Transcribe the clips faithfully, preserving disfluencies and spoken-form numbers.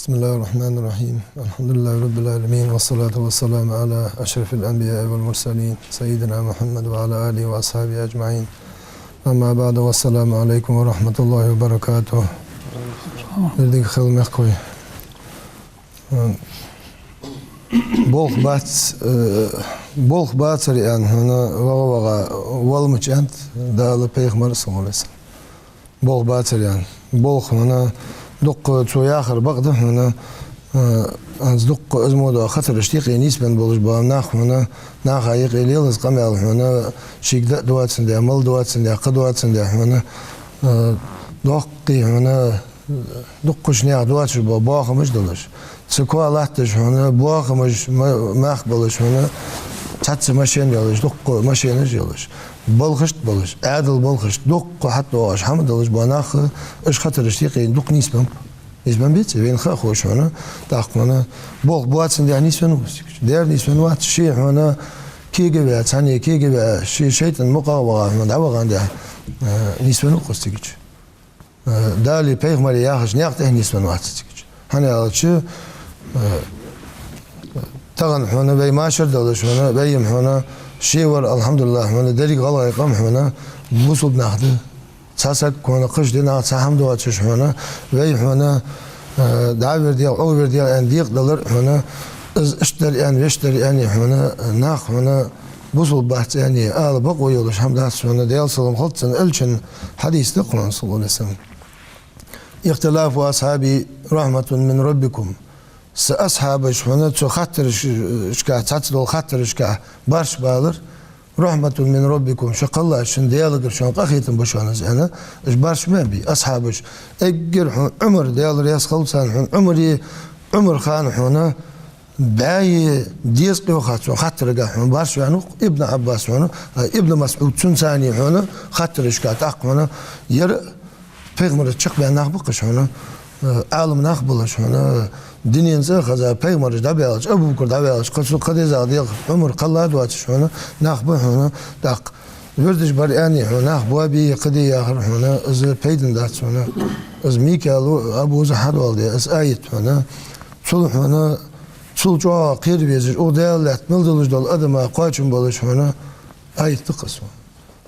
بسم الله الرحمن الرحيم. الحمد لله رب العالمين، والصلاة والسلام على أشرف الأنبياء والمرسلين، سيدنا محمد وعلى آله وأصحابه أجمعين. أما بعد، والسلام عليكم ورحمة الله وبركاته. Деррига хила мехкахой. Болх бац, э, болх бацар аьнна хьона ваха-ваха вала ма ца аьннад Дала, пайхамара, саллаллаху Ӏалайхи ва саллам. Болх бацар аьнна. Болх хьона дукха цо яхар бакъда хьона, э, хӀанз дукха из мо дола хатарашта юкъе нийсбенна болаш бола нах хьона, наха юкъе лела из къамаьл хьона, шийга даа доацандаь, мала доацандаь, кхы доацандаь хьона, э, доккхий хьона, дуккхача наьха доацаш бола боахамаш долаш. Цу коа латташ хьона, боахамаш ма-, мах болаш хьона, цхьацца машен йолаш, дуккха машенаш йолаш, балхашта болаш, Ӏаьдала балхашта, дуккха хьатӀадоагӀаш хӀама долаш бола нах, уж хатарашта юкъе дукха нийсбеннаб. Нийсбенна беций, вайна ха а ховш хьона, тӀаккха хьона, болх боацандаь нийсбенна ва из цига. Дера нийсбенна вац, ше хьона кегаваь, цхьанне кегаваь, ше шайтӀан мукъагӀа ваха хьона дӀавахандаь, э, нийсбенна ва-кх из цига. Э, Далеи пайхамареи яхача наькъа тӀа нийсбенна вац из цига. ХӀана аьлча, э, тахан хьона вай машар долаш хьона, вай-м хьона, шевар, алхьамдулиллахӀ, хьона деррига гӀалгӀай къам хьона бусалба нах да. Цхьа саг хьона кхыча динах цхьа хӀама доацаш хьона, вай хьона, э, дӀа вир дел, Ӏо вир дел аьнна декъадалар хьона, из иштта дар аьнна, вешта дар аьнна хьона, нах хьона бусалба бац аьнна ала бокъо йолаш хӀама дац хьона, Даьла салам хилда цунна, элчан хьадис да-кх хьона, саллаллаху Ӏалайхи ва саллам. اختلاف أصحابي رحمة من ربكم. Са асхьабаш хьона цу хаттарашка, цхьацца дола хаттарашка барш балар, رحمة من ربكم, шо кхеллача шун Даьлагара шоана къахетам ба шоана из аьнна, уж барш ма бий, асхьабаш. Эггара хьона Ӏумар, Даьла раьза хилва царна, хьона Ӏумари, Ӏумар-хана хьона бӀаьи дезткъа йоахац хьона хаттарашка хьона барш ваьннав-кх Ибн Ӏаббас хьона, а, Ибн МасӀуд, цунца цхьана хьона хаттарашка тӀаккха хьона, ер пайхамарца чакхбаьнна нах ба-кх уж хьона, э, Ӏалам нах болаш хьона, дунен цӀи хеза, пайхамараш дӀабаьлча, Абу-Бакр дӀаваьлча, кхы цу кхы дезагӀа дегӀ Ӏумар кхелла доацаш хьона нах ба хьона, тӀаккха вирдаш бар аьнна хьона нах боабе, кхы де яхар хьона, из пайдана дац хьона. Из Микаила, Абуза хьадоаладаь из аят хьона, цул хьона, цул чӀоагӀа кхера везаш, укх Даьла лаьтта мел долаш дола адама кхоачам болаш хьона аят да-кх из хьона.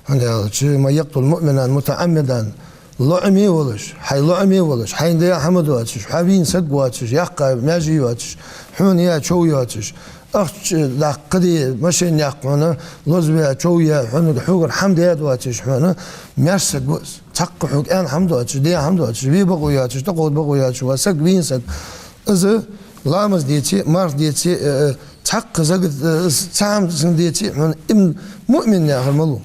ХӀана аьлча, من يقتل مؤمنا متعمدا, лоӀаме волаш, хьай лоӀаме волаш, хьайна даь хӀама доацаш, хьо вийна саг воацаш, яьккха маьже йоацаш, хьона яь чов йоацаш, ахча даккха де, машен яьккха хьона, лозаваь, чов яь, хьона, хьогара хӀама даь доацаш хьона, маьрша саг ва из. Цхьаккха хьога аьнна хӀама доацаш, даь хӀама доацаш, ве бокъо йоацаш, тӀакховда бокъо йоацаш вола саг, вийна саг. Из ламаз деце, марха деце, э, э, цхьаккха закат, э, цхьа хӀама деце, хьона, им муъмин яхар малув?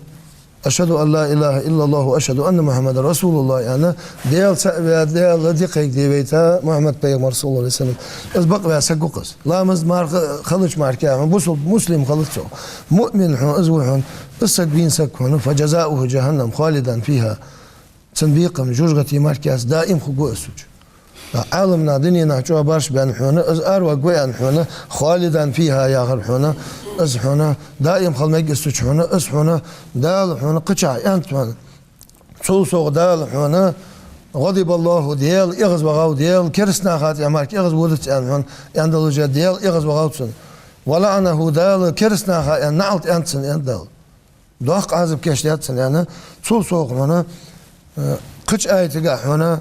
أشهد أن لا إله إلا الله وأشهد أن محمدا رسول الله аьнна, Даьла цаӀ ваь, Даьла ди кхайкаде вайта Мухьаммад пайхамар, саллаллаху Ӏалайхи ва саллам. Из бакъваь саг ва-кх из. Ламаз, марха хилача мара хьона бусалба, муслим хилац цо. Муъмин хьона из ва хьона, из саг, вийна саг хьона, فجزاؤه جهنم خالدا فيها. Цун бекхам жожагӀатий мара даим хургва из цу чу. Ӏаламнаха, дунен наха чӀоагӀа барш баьнна хьона, из араваргва аьнна хьона, خالدا فيها яхар хьона, из хьона даим хила мег из цу чу хьона, из хьона Дала хьона кхычахьа аьннад хьона. Цул совгӀа Дала хьона, غضب الله, Даьла эгӀазвахав, Даьла кераста наха тӀа мара эгӀазводац аьнна хьона, аьнна долаш а Даьла эгӀазвахав цунна. ولعنه, Дала кераста наха аьнна наӀалт аьннад цунна, аьннад Дала. Доккха Ӏазап кийчдаьд цунна аьнна, цул совгӀа хьона, э, кхыча аятагахь хьона,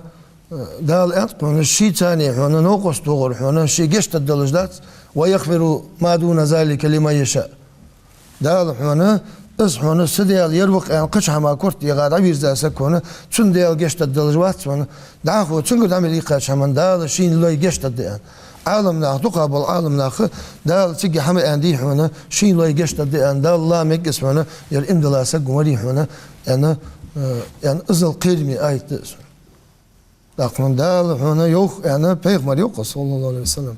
э, Дала аьннад-кх хьона, шийца цхьана хьона новкъост тохар хьона, ше гешт дергдолаш дац, ويغفر ما دون ذلك لمن يشاء. Дала хьона, из хьона са Даьла ер ва-кх аьнна, кхыча хӀаман корта дегӀа дӀавийрза саг хьона, цунна Даьла гешт дергдолаш вац хьона, дӀахо цунгара дӀа мел йийкхача хӀаман Дала шийна лой гешт дергда аьнна. Ӏаламнаха, дукха бола Ӏаламнаха Дала цига хӀама аьннадий хьона, шийна лой гешт дергда аьнна, Дала ла мег из хьона, ер иман дилла саг ва марий хьона, аьнна, э, аьнна, иззал кхераме аят да из. ТӀаккха хьона Дала хьона йоах аьнна, пайхамара йоах, саллаллаху Ӏалайхи ва саллам.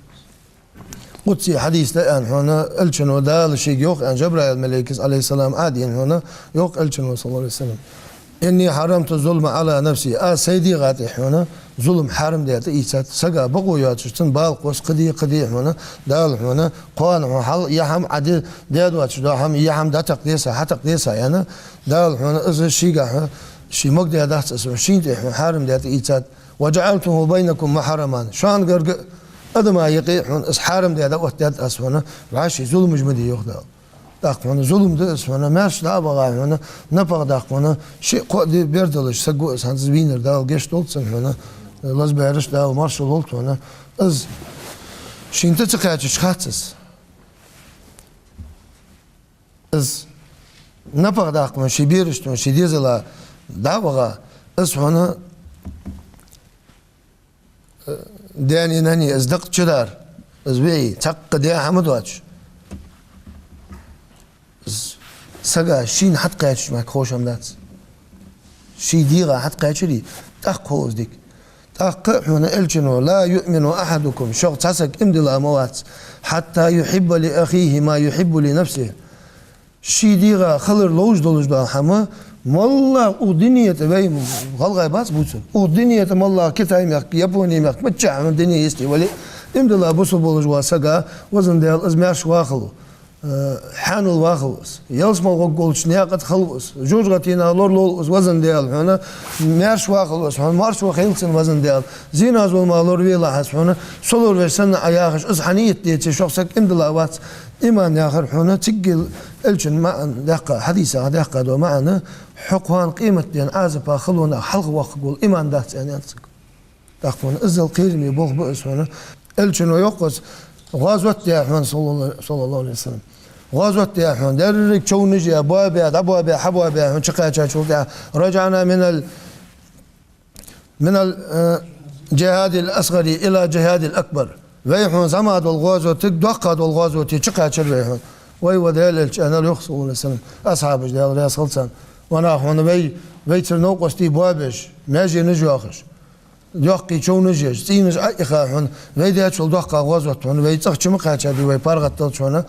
Къудси хьадис да аьнна хьона, элчано Дала шийга йоах аьнна, Жабраил малейкас, Ӏалайхи ссалам, Ӏадийна хьона, йоах элчано, саллаллаху Ӏалайхи ва саллам. إني حرمت الظلم على نفسي. Аз сай дегӀа тӀа хьона зулам хьарам даь тӀаийцад. Сага бокъо йоацаш, цунна бала кхосса, кхы де, кхы де хьона, Дала хьона, кхоана хьона хьал яа хӀама Ӏа де, даь доацаш дола хӀама, яа хӀама дӀатакхаде са, хьатакхаде са аьнна, Дала хьона из шийгахьа, ший мага даь дац из, шийна тӀа хьона хьарам даь тӀаийцад. وجعلته بينكم محرما. Шоана гарга Адама юкъе хьона из хьарам даь дӀаоттадаьд аз хьона, вӀаши зуламаш ма де, йоах Дала. ТӀаккха хьона зулам да из хьона, маьрша дӀа а баха хьона, напагӀа даккха хьона, шиъ-кхоъ ди бер долаш саг ва из, хӀанз из вийнар Дала гешт долда цунна хьона, лазабаьраш Дала маршал лолда хьона. Из шийна тӀа ца кхаьчача хац из. Из напагӀа даккха хьона, ший берашта хьона, ший дезала дӀа а ваха, из хьона, э, даьна, нанна из дакъа чудар, из веи, цхьаккха даь хӀама доацаш. Из сага шийна хьатӀакхаьчача мара ховш хӀама дац. Ший дегӀа хьатӀакхаьчаре, тӀаккха хов из дика. ТӀаккха хьона Элчано: «لا يؤمن أحدكم», шух цхьа саг иман дилла ма вац, «حتى يحب لأخيه ما يحب لنفسه». Ший дегӀа хилар ловш долаш дола хӀама, моллагӀа укх дунен тӀа, вай гӀалгӀай бац бувцар, укх дунен тӀа моллагӀа, Китай-мехка, Японе-мехка, миччахьа хьона дуне йисте вале а, иман дилла бусалба волаш вола сага, везан Даьла, из маьрша вахалва, э, хьанал вахалва из, ялсмала гӀоргволча наькъа тӀа хилва из, жожагӀатенах лоралолва из, везан Даьла, хьона, маьрша вахалва из, хьона, маршо хийла цунна, везан Даьла, зеназулама лоравелахь из, хьона, со лоравеш санна Ӏа, яхаш, из хьа нийят деце, шух саг иман дилла вац. Иман яхар хьона, цигга Элчано маӀан даьккха, хьадисах даьккха дола маӀан, хьо кхоана къематдийнахьа Ӏазапах халонах хьалхавоаккхаргвола иман дац, аьнна, аьннад цунга. ТӀаккха хьона иззал кхераме болх ба из хьона. Элчано йоах из, гӀазот даь хьона, саллаллахӀу, саллаллахӀу Ӏалайхи ва саллам. ГӀазот даь хьона, деррига човнаш яь, боабаь, дӀабоабаь, хьабоабаь хьона чукхаьчачул тӀехьагӀа: «رجعنا من من الجهاد الأصغر إلى الجهاد الأكبر». Вай хьона зӀамига дола гӀазотага доккха дола гӀазоте чукхаьчар вай хьона. Вай ва Даьла Элча, аьнна, йоах, саллаллахӀу Ӏалайхи ва саллам, асхьабаша, Даьла раьза хилва царна. Ва нах, хьона, вай, вайцара новкъостий боабеш, маьженаш йоахаш, доккхий човнаш еш, цӀенаш Ӏоихха хьона, вай даьчул доккха гӀазот хьона, вай цӀагӀа чу ма кхаьчадий вай паргӀатдалча хьона.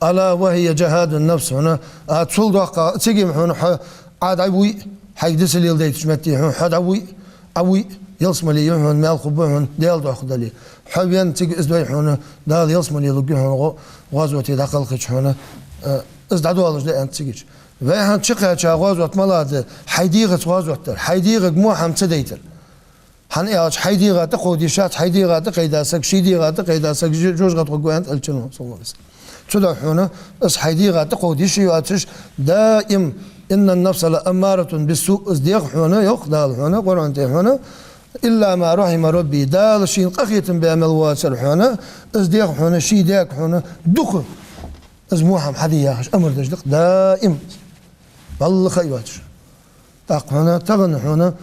«ألا وهي جهاد النفس», хьона, а цул доккха, цига-м хьона хьо Ӏа дӀавуй, хьайга дицлел дайтача метте хьона хьо дӀавуй, Ӏа вуй, ялсмале я хьона, маьл хургба хьона, Даьла духьа дале. Хьо венна цига из дой хьона, Дала ялсмале лургья хьона гӀо-, гӀазоте дӀакхалхача хьона, э, из дӀадоалаш да, аьннад цигача. Вай хьона чукхаьча гӀазот малагӀа да, хьай дегӀаца гӀазот дар, хьай дегӀага во хӀама ца дайтар. ХӀана аьлча, хьай дегӀа тӀакховда йиш яц, хьай дегӀа тӀакхайда саг, ший дегӀа тӀакхайда саг жо-, жожагӀате гӀоргва, аьннад Элчано, саллаллахӀу Ӏалайхи ва саллам. Цудухьа хьона из хьай дегӀа тӀакховда йиш йоацаш, даим: «إن النفس لأمارة بالسوء», из дегӀ хьона, йоах Дала хьона Къуръан тӀа хьона, «إلا ما رحم ربي», Дала шийна къахетам баь мел воацар хьона, из дегӀ хьона, ший даьга хьона дукха из во хӀама хьаде яхаш амар деш да-кх даим. Балла ха йоацаш. ТӀаккха хьона тахан хьона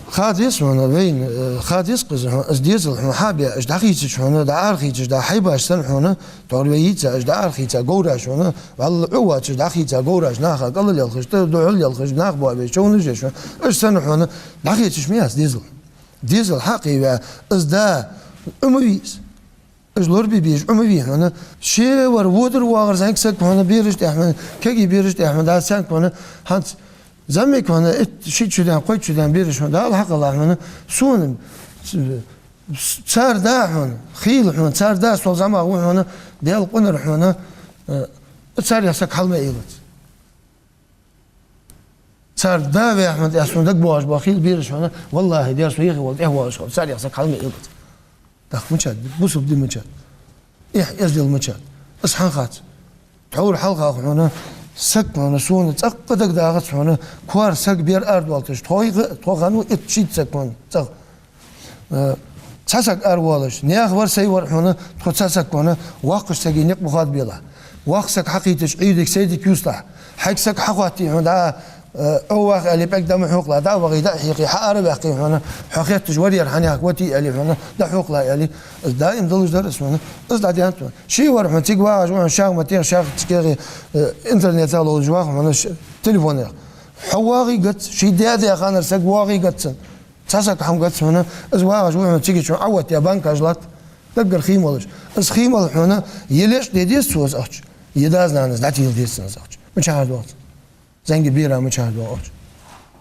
ха деза хьона вайна, э, ха деза-кх из хьона, из дезал хьона хьабаь, уж дӀахийцача хьона, дӀаарахийцача, дӀа хьайбаш санна хьона, тхьовра вай йийца, уж дӀаарахийца говраш хьона, валла, Ӏу воацаш дӀахийца говраш, наха кӀалал лелхаш, тӀа духьал лелхаш, нах боабеш, човнаш еш хьона, уж санна хьона дӀахийцаш ма яц дезал. Дезал хьакхийваь, из да Ӏу ма вий из. Уж лорабе безаш Ӏу ма вий хьона. Шевар водар воагӀар зӀамига саг хьона бераш тӀехьа хьона, кегий бераш тӀехьа хьона, Дала царна хьона, хӀанз зӀамига хьона, итт, шийтта шу даьнна, кхойтта шу даьнна бераш хьона, Дала хьакъ алахь хьона, сона, с-, с-, цар да хьона, хийла хьона, цар да сол зӀамагӀа ва хьона, Даьла къинар хьона, э, царех саг хьал ма элац. Цар да ваь хьона тӀехьа сона дагабоагӀаш бола хийла бераш хьона, валлахӀи, дера, со ехе вола тӀехвоалаш хьона, царех саг хьал ма элац. ТӀаккха мичад, бусалба ди мичад? Эхь, эздел мичад? Из хьона хац. Тхьовра хьалха хьона саг хьона, сона цӀаккха дагадоагӀац хьона, кхоара саг, бер арадоалийташ, тхо-, тхо хиннав итт-шийтта саг хьона цӀагӀа. Э, цхьа саг аравоалаш, наьха вар, сай вар хьона, тхо цхьа саг хьона, воккхача сага никъ ма хоадабелахь. Воккха саг хьакхийтача, Ӏуйре дика, сай дика ювцалахь. Хьайга саг хьахоатте хьона, дӀа, э, Ӏу вах аьле, пӀелг дӀа ма хьокхалахь, дӀа а вахе, дӀа а хьекхе, хьа араваьккхе хьона, хьо хетташ вар яр, хьанех вати аьле хьона, дӀахьокхалахь аьле, из даим долаш дар из хьона. Из дӀадаьннад хьона. Ший вар хьона, цига вагӀаш ва хьона, шах ма теха, шах ца кехе, э, интернетах ловзаш вах хьона, ш-, телефонах. Хьо воагӀий гац, ший даь-даь ханара саг воагӀий гац цунна. Цхьа саг хӀама гац хьона, из вагӀаш ва хьона, цига чу Ӏооттаяь банкаш латт, даггара хий молаш. Из хий мала хьона, е лечкъаде деза цо из ахча, е дас-нанас дӀатийла деза цунна из ахча. Мичахьара доагӀа цунна? ЗӀамига бера мичахьара доагӀа ахча?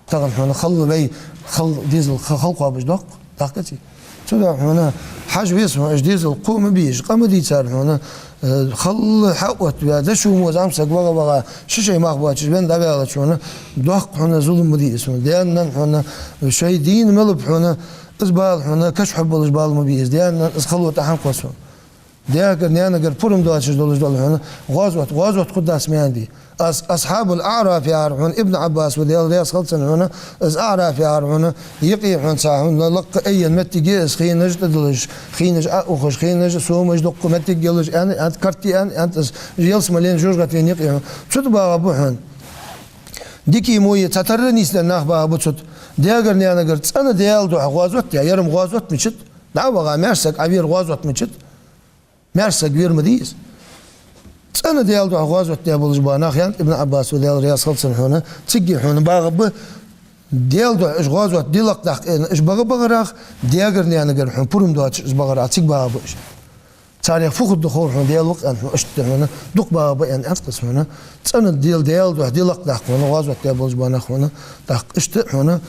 Тахан хьона хала вай, хала дезал ха-, хала кхоабаш доаккх, даккха ца. Цудухьа хьона хьажа веза хьона, уж дезал кхо ма бе, уж къа ма дий цар хьона, Э, халла хьаоттаваь, дошув мо зӀамсаг вагӀа-вагӀа, ши шай мах боацаш венна дӀаваьлча хьона, доккха хьона зулам ма дий из хьона. Даьна-нанна хьона, шоай дийна мел ба хьона, из бала хьона, каша хьо болаш бала ма бий из. Даьна-нанна из хало тӀехьа кхосс хьона. Даьгара, наьнагара пурам доацаш долаш дола хьона гӀазот, гӀазот хургдац маьнди. Ас-, асхьабул аӀраф яхар хьона, Ибн Ӏаббас ва, Даьла раьза хилва цунна хьона, из аӀраф яхар хьона, юкъе хьона цхьа хьона лакха айен моттиг я из, хинаш тӀадиллаш, хинаш Ӏоухаш, хинаш сомаш дукха моттиг йолаш, аьнна, аьнна, карти аьнна, аьнна, из ялсмален жожагӀатен юкъе хьона. Цу тӀа багӀа ба хьона. Дикий мой цхьатарра нийсденна нах багӀа ба цу тӀа. Даьгара, наьнагара цӀена Даьла духьа гӀазот даь, яр-м гӀазот мичад, дӀа а вагӀа, маьрша саг Ӏовера гӀазот мичад. Маьрша саг вер ма дий из. ЦӀена Даьла духьа гӀазот даь болаш ба нах, аьннад Ибн Ӏаббас ва, Даьла раьза хилва цунна хьона, цига хьона багӀа ба, Даьла духьа уж гӀазот де лакхдаккха аьнна, уж багӀа-багӀарах, даьгара-наьнагара хьона пурам доацаш уж багӀарах, цига багӀа ба уж. Царех фу хургда хов хьона, Даьла ва-кх аьнна хьона, иштта хьона дукха багӀа ба аьнна, аьннад из хьона. ЦӀена Даьла, Даьла духьа де лакхдаккха хьона гӀазот даь болаш ба нах хьона, тӀаккха иштта хьона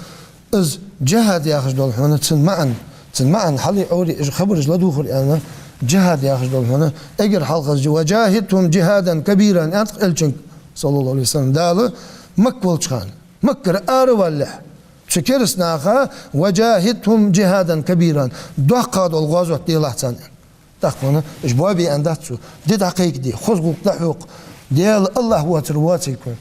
Из джихӀад яхаш дола хьона, цун маӀан, цун маӀан хьалий Ӏори, уж хабараш ладувгӀар аьнна, джихӀад яхаш дола хьона, эггара хьалхарча, «وجاهدهم جهادا كبيرا», аьннад Элчанга, саллаллахӀу Ӏалайхи ва саллам, Дала Макка волча хана, Маккара ара валалехь, цу кераста наха, «وجاهدهم جهادا كبيرا», доккха дола гӀазот делахь царна. ТӀаккха хьона, уж боабе аьннадац цо. Ди дӀакхайкаде, хоза гӀулакх дӀахьокха. Даьла АллахӀ воацар воацилга хьона.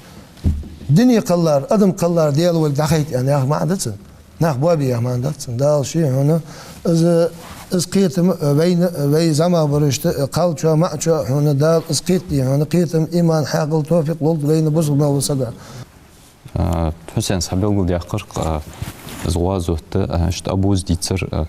Дуне кхеллар, адам кхеллар Даьла волга дӀахайта аьнна, яха маӀан дац цун. Нах боабе яха маӀан дац цун. Дала ше хьона, из, из кхетам, вайна, вай зӀамагӀбарашта, кхалчоа, маӀачоа хьона, Дала из кхетаде хьона, кхетам, иман, хьаькъал, товфикъ лолда вайна бусалба мел вола сага. А, Хьусен, схьабелгалдаьккхар-кх, а, из гӀазот, а, иштта Абу Зидцар, а,